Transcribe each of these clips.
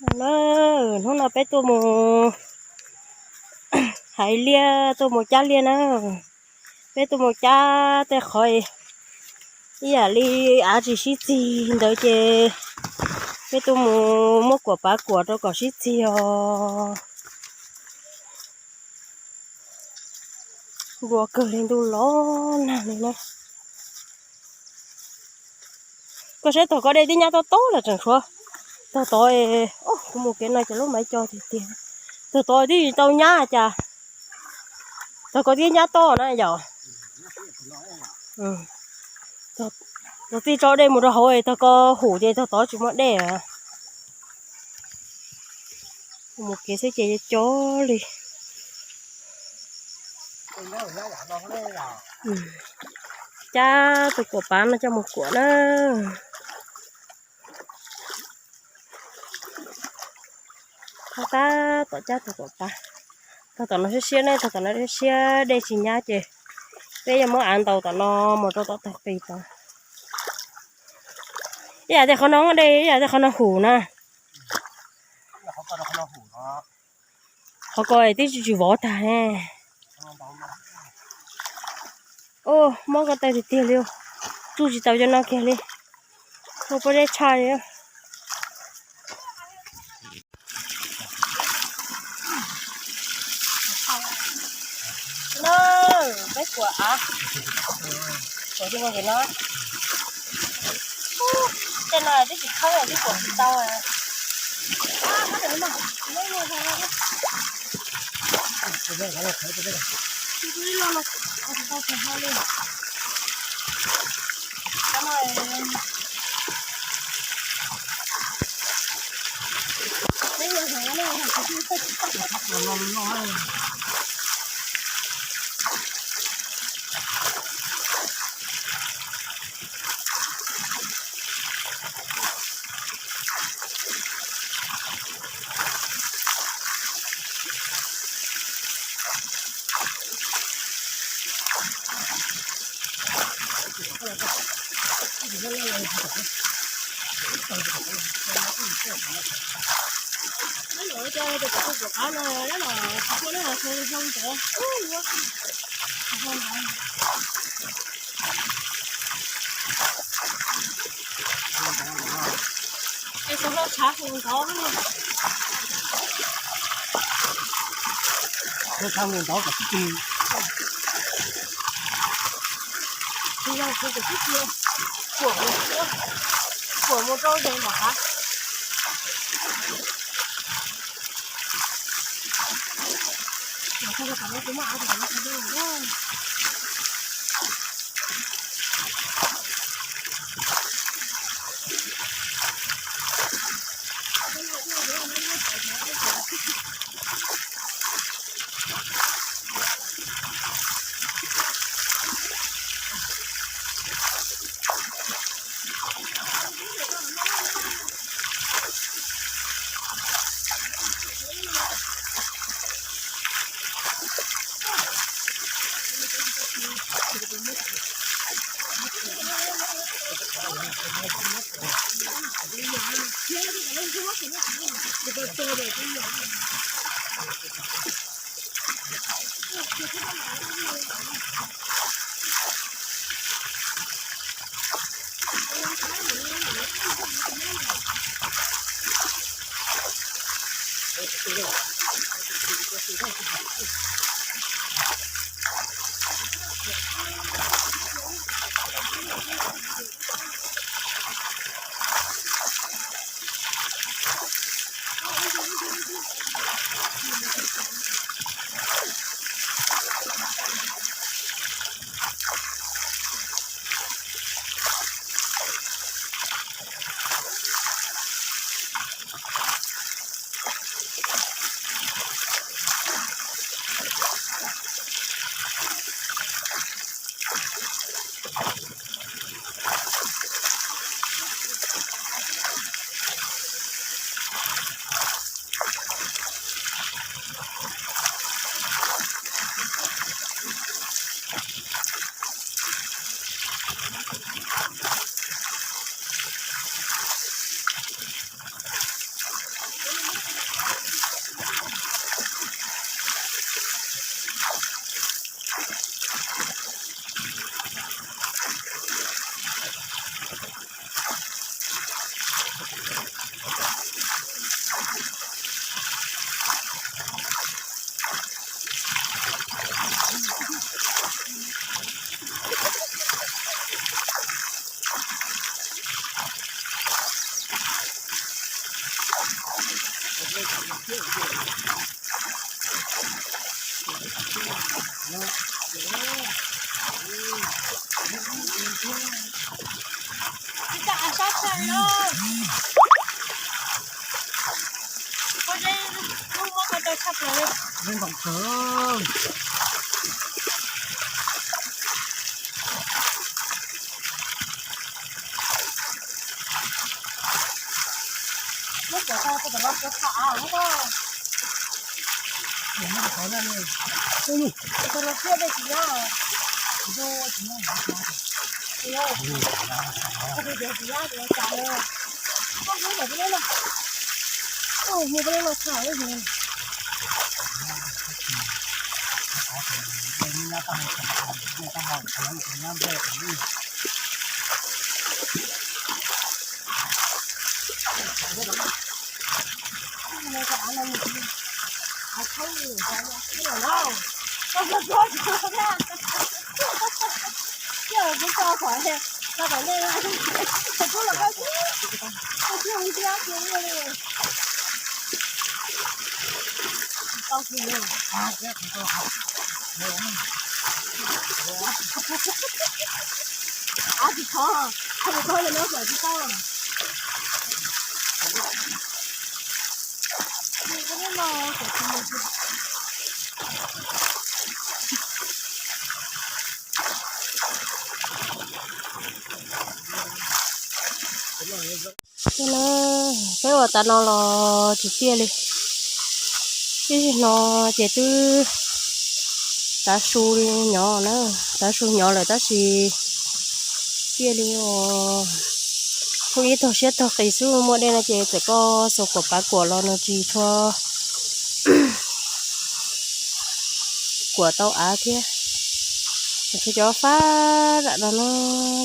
Na, hnub no peb tuaj mus hais liaj, tuaj mus cab liaj na. Peb tuaj mus cab tej qhov ib yam li av tsis sib txig ntawd ces peb tuaj mus muab kuam pav kuam rau kom sib txig os. Npua kawg li, ntuj los nag li na. Koj saib tog ko dej twb nyab tob tob los tseem tshuav. Tog tod, kuv mus kev no ces lub maiv co tiag tiag. Tog tod twb tsis tau nyab cas. Tog ko twb nyab tob na yom. Tog txij tso dej mus rau hauv, tog ko hum ces tog tod tsis muaj dej. Mus kev xwb ces co li. Cab tus kuam pav no coj mus kuam na. Tab tom cab tus kuam pav. Tog tom no siab siab ne, tog tom no siab siab dej tsis nyab ces peb yuav muab av ntaus tom no mus rau tom tog qis tod. Ib yam tej qhov no dej, ib yam tej qhov no hum na. Qhov ko twb tsis vov tag ne. Mob ko taw tiag tiag li, tsuj tsis tau cov no kiag li. Ua pob zeb tshaj li. Peb kuam av, kuam li no. Tej no twb tsis khawb twb kuam tsis tau. Kuam mus rau ze nram hav. Peb ua tav no los tsis tiaj li. Ib zaug no ces twb tav su li nyob na, tav su nyob lawm tab sis tiaj li os. Pheej ib tog siab tog qis xwb, muaj dej no ces txawm koj xuas kuam pav kuam los nws tsis tshua kuam tau av thiab. Tsuas cov fab zam no,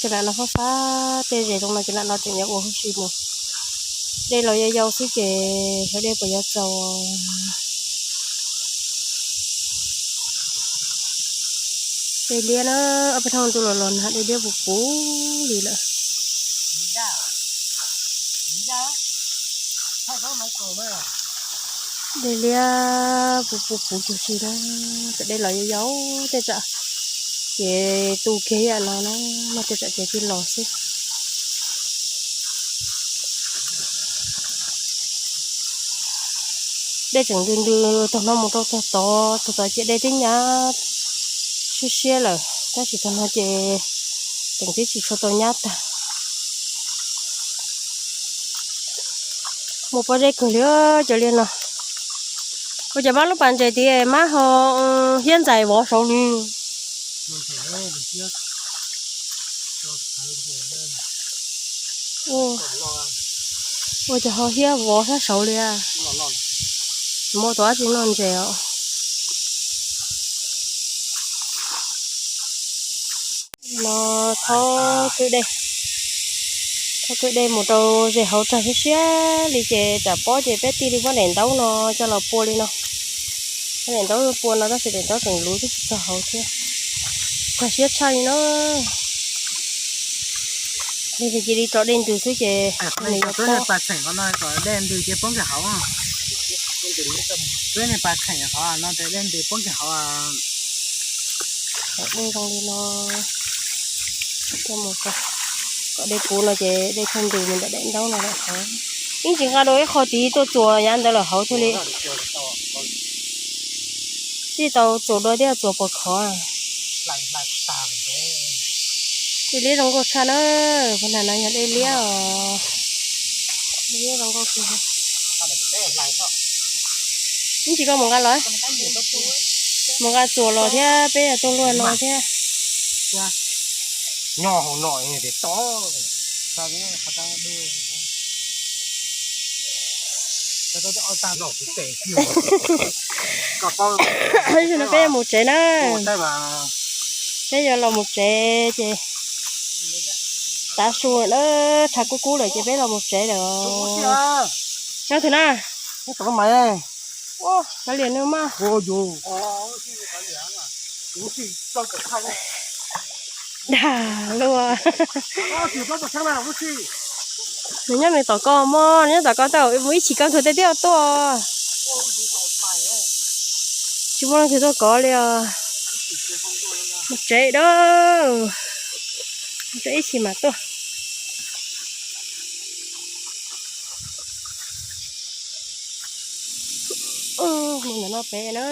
cov nam no fab fab, tej zes zoo no cov nam no tseem yuav ua huv si mus. Dej los yau yau xwb ces xyov dej puas yuav txaus. Dej liab na, ob peb hnub ntu los los nag dej liab puv puv li lawm. Dej liab puv puv puv cuag si na, tam dej los yau yau tej tsam ces tu kiag ib yam no na, muaj tej tsam ces tig los xwb. Dej tseem ntws ntws tog no mus rau tog tod, tog tod ces dej twb nyab siab siab lawm, tab sis tog no ces tseem twb tsis tshua tau nyab tag. Muaj pob zeb kawg li cov liaj no. Ua cas mab lub pas ntses tid mab ho hiab ntxais vov saud li. Ua cas ho hiab vov sab saud li. Muaj tus dab tsi noj ntses os. No thob kwj dej, thob kwj dej mus rau zes hauv tsag siab siab li ces tsam pob ces peb tig li muab daim ntaub no coj los pua li no. Muab daim ntaub pua no tab sis daim ntaub tseem luv twb tsis txog hauv thiab. Tsag siab tshaj li no. Cia li rau dej ntws xwb ces nws yuav poob. Dej ntws ces poob kiag hauv. Peb niag pas kheem qhov no ces dej ntws poob kiag hauv. Dej zoo li no, kom dej puv no ces dej thiaj ntws mus ntawm daim ntaub no lawm hauv. Yeej tsis nqa dua ib qho tid tuaj txuas yav ntawd lawm hauv thiaj li. Tij tau txuas dua thiab txuas pos khov. Dej liab zoo nkauj tshaj na, puag nram no yog dej liab os. Dej liab zoo nkauj kawg. Ib ntsis koj mus nqa los, mus nqa txuas los thiab peb tuaj luaj no thiab. Nyob hauv no to. Zaum no peb yuav mus tsev na. Peb yuav los mus tsev ces tav su lawm, tshav kub kub lawm ces peb los mus tsev lawm. Nyob twg na? Kav liam nws mas. Dag luaj. Nws nyob nws tom ko mog, nws nyob tom ko tau mus ib chim koj tuag tej thiaj tuaj. Tsis muaj leej twg tuaj kov li os. Mus tsev dab, mus tsev ib chim mam tuaj. Mus ntawm no pem na.